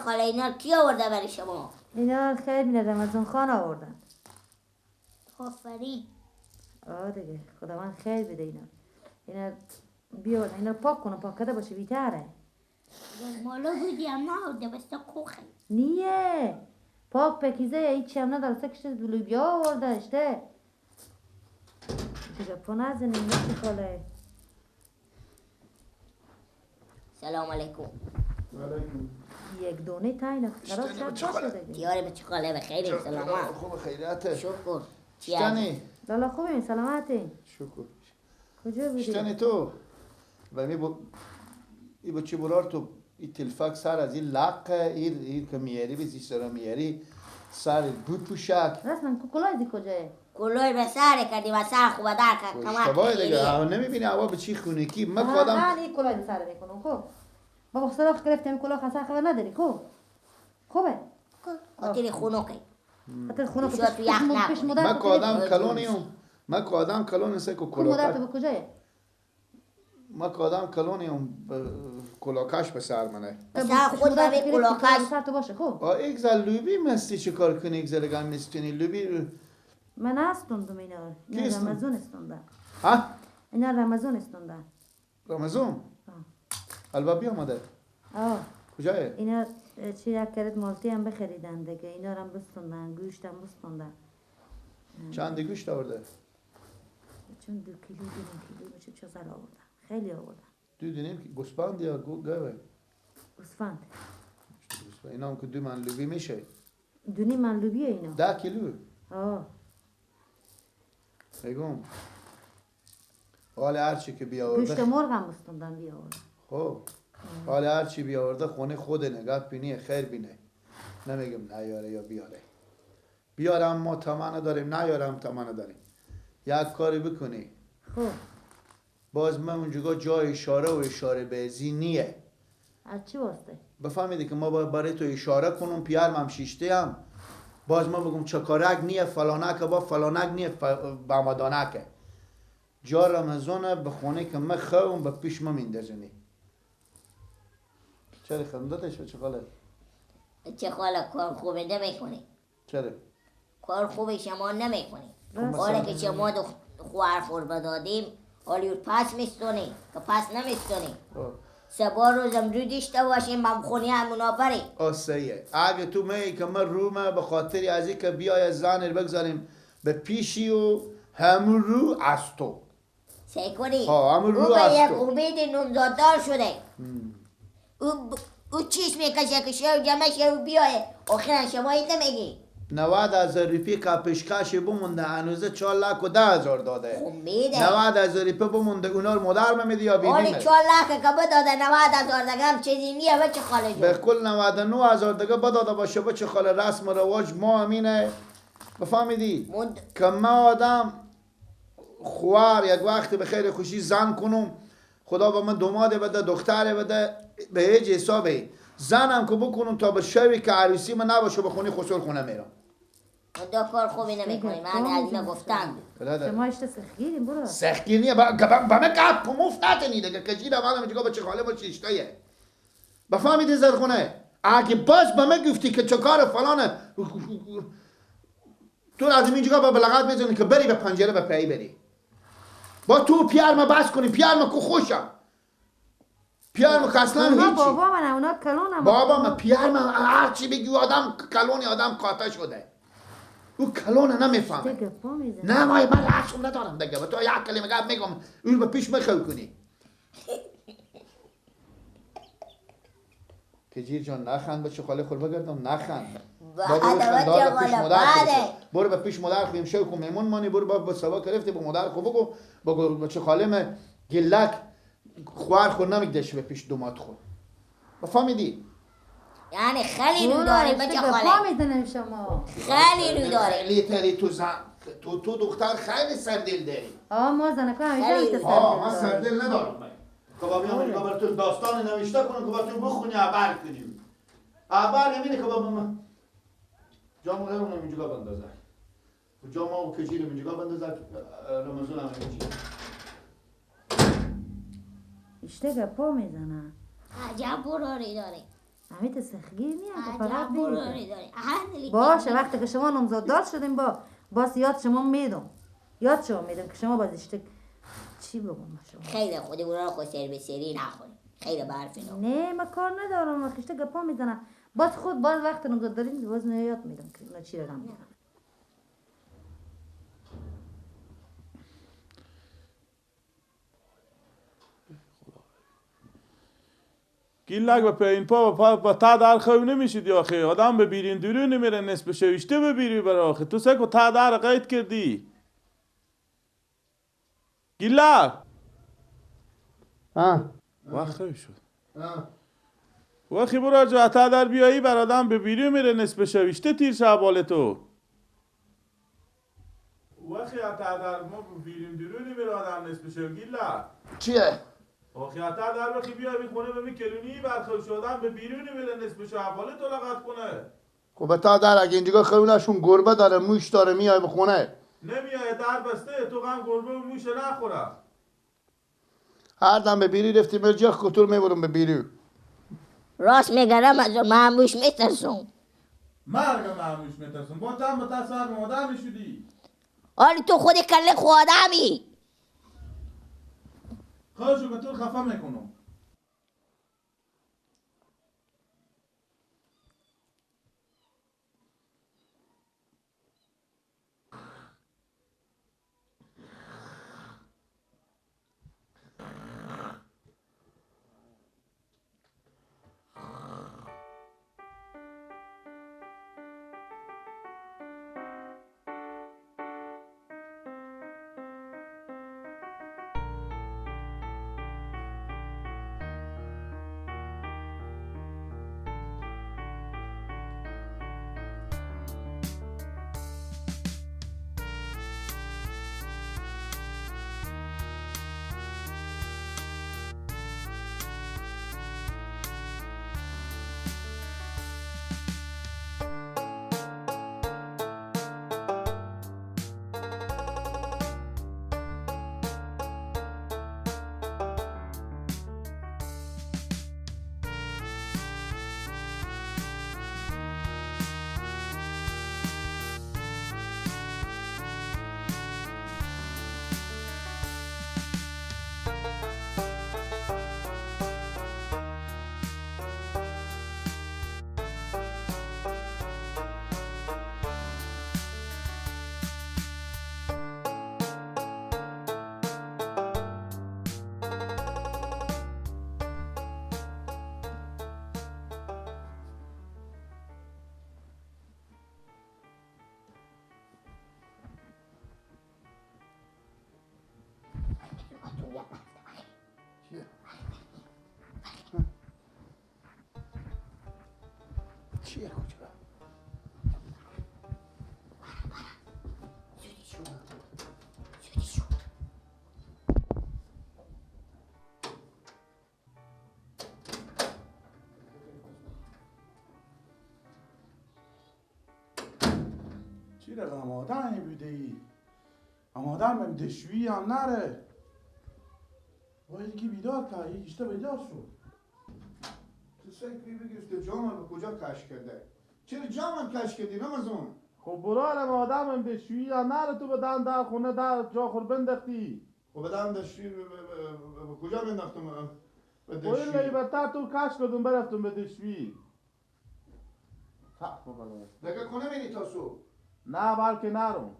خاله اینا کی آورده برای شما؟ اینا خیر میره رمضان خان آوردن. آفرین. آه دیگه خداوند خیر بده اینا. اینا بیاورن اینا پاک کنم، پاک کرده باشه بیتره. مالا بودی هم نه بس کوخه. نیه پاک پکیزه هیچی هم نداره، سه کشته لوبیا آورده اشته. دیگه پا نزنیم بچه خاله. سلام علیکم. علیکم. یک دونه تا اینا خراب شد باشه دیگه. دیاره بچه خاله بخیر سلامت. خوب خیریته. شکر. شتنی. لالا خوبیم سلامتی. شکر. کجا بودی؟ شتنی تو و می با ای بچه برار تو این تلفک سر از این لقه این که میاری به زیست میاری سر بود پوشک. رسما کلاه دی کجاه؟ کلاه به سر کردی و سر خوب در کرد. اشتباه دیگه نمیبینی هوا به چی خونکی من کادم. نه این کلاه سر میکنم خب. بابا سراخ گرفتم کلاه خسر خبر نداری خوب. خوبه؟ خاطر خونکه. خاطر خونکه. من کادم کلونیم. من کادم کلون سه کو کلاه. مادر تو کجاه؟ ما کادم کلونیم کلاکش به سر منه. سر خود به کلاکش سر تو باشه خوب. آ یک زل لوبی مستی چه کار کنی یک زل گم مستونی لوبی. من استوندم اینا. اینا رمضان استونده. ها؟ اینا رمضان استونده. رمضان؟ البا بیا مادر. آه. کجاه؟ اینا چی یک کرد مالتی هم بخریدن دیگه اینا هم بستوندن گوشت هم بستوندن. چند گوشت آورده؟ چون 2 کیلو 2 کیلو چه چه زل آوردن. خیلی آوردن. دو دونیم که گوسفند یا گاوه؟ گوسفند. اینا هم که 2 من لوبی میشه. 2.5 من لوبیه اینا. 10 کیلو. آه. بگم. حالا هر چی که بیاورده. گوشت مرغ هم بستوندن بیاوردن. خب. حالا هر چی بیاورده خونه خود نگاه بینی خیر بینه. نمیگم نیاره یا بیاره. بیارم ما تمنه داریم نیارم تمنه داریم. یک کاری بکنی. خب. باز من اونجا جای اشاره و اشاره بازی نیه. از چی واسطه؟ بفهمیدی که ما باید برای تو اشاره کنم پیرم شیشته هم. باز ما بگم چکارک نیه فلانک با فلانک نیه بامدانکه. جا رمضان به خونه که من خوام به پیش ما میندازنی. چرا خندتش چه خاله؟ چه خاله کار خوبه نمیکنی. چرا؟ کار خوبه شما نمیکنی. حالا که شما دو خوار خوربه دادیم حالی پس میستونی که پس نمیستونی. سه بار روزم رو دیشته باشیم من خونی همونا بری. آسیه اگه تو می که من رومه به خاطر از اینکه بیای زن رو بگذاریم به پیشی و همون رو از تو. سعی کنی. همون رو از تو. او به یک امید نومزاددار شده. او چیش میکشه که شو جمع شو بیایه آخرا شما این نمیگی. 90,000 روپیه که پیشکش بمونده هنوزه 4,10,000 داده. خب میده. 90,000 روپیه بمونده اونا رو مادر میده یا بیبی میده؟ 4 لک که بداده 90,000 دیگه هم چیزی نیه بچه خاله جون. به کل 99,000 دیگه بداده باشه بچه خاله رسم و رواج ما همینه. بفهمیدی؟ که ما آدم خوار یک وقت به خیر خوشی زن کنم خدا به من دوماده بده دختره بده به هیچ حسابی زنم که بکنم تا به شبی که عروسی من نباشه به خونه خسر خونه میرم. من کار خوبی نمیکنی من از اینا گفتم. شما اشته سخگیریم برو. سخگیر نیه به من گپ مفت نتنی دیگه که جیرم الان میگه بچه خاله با چیشتایه. بفهمیدی زد خونه اگه باز به من گفتی که چه کار فلانه تو از اینجا با بلغت میزنی که بری به پنجره به پی بری. با تو پیار ما بس کنی پیار ما کو خوشم. پیار ما اصلا هیچی. بابا من اونا کلونم. بابا من پیار ما هر چی بگی آدم کلونی آدم قاطع شده. او کلونه نمیفهمه. نه من رسم ندارم دیگه به تو یک کلمه گپ میگم اون به پیش میخوای کنی. کجیر جان نخند بچه خاله خور بگردم نخند. برو به پیش مادر خو امشب کو میمون مانی برو با سوا گرفتی با مادر خو بگو بگو بچه خاله من گلک خوار خو نمیگدش به پیش دومات خو. بفهمیدی؟ یعنی خیلی رو داره بچه خاله. میزنم شما. خیلی رو داره. خیلی تری تو زن تو دختر خیلی سردل داری. آه ما زنکا همیشه سردل. آه من سردل ندارم. که با بیام اینجا برای تو داستان نوشته کنم که با تو بخونی عبر کنیم. عبر نمینه که با من جام غیرم اینجا بندازه. جام او کجیرم اینجا بندازه رمضان هم اینجا. اشته گپا میزنه. عجب براری داره. همین سخگیر نیم فقط بگید. باشه وقتی که شما نامزاد شدیم با باز یاد شما میدم. یاد شما میدم که شما بازشت چی بگم شما. خیلی خودی برو خود سر به سری نخوریم. خیلی برف اینا. نه من کار ندارم من خشته گپا میزنم. باز خود باز وقت نامزاد داریم باز یاد میدم که اونا چی رقم میزنم. گیلک به این پا با تا در خوی نمیشیدی آخه آدم به بیرین درو نمیره نصف شویشته ببیری برای آخه تو سکو تا در قید کردی گیلک ها وقت خوی شد وقتی برو جا تا در بیایی بر آدم به بیرون میره نصف شویشته تیر شبال تو وقتی تا در ما به بیرون درو نمیره آدم نصف شو گیلک چیه؟ آخه حتی در بخی بیا بی خونه به کلونی برخواه شدن به بیرون میره نصف شو حواله تو لغت کنه. خب تا در اگه اینجا خونهشون گربه داره موش داره میای به خونه. نمیای در بسته تو غم گربه و موش نخوره. هر دم به بیری رفتیم جا خطور میبرم به بیری. راست میگم از من موش میترسم. مرگ من موش میترسم. با تم به تصور مادر میشدی. آره تو خود کله خودمی. خودشو به تو خفه میکنم. چیه کجا؟ چی رقم آدمی بوده ای؟ آدم دشویی هم نره. باید یکی بیدار کرد، یکیشته بیدار شد. تو سکری بگیش که جامم به کجا کش کرده؟ چرا جامم کش کردی رمضان؟ خب برارم آدمم دشویی هم نره تو بدن در خونه در جا خور بندختی. خب بدن دشویی به کجا بنداختم؟ به دشویی. خب این بدتر تو کش کردم برفتم به دشویی. دیگه خونه میری تا صبح؟ نه بلکه نرم.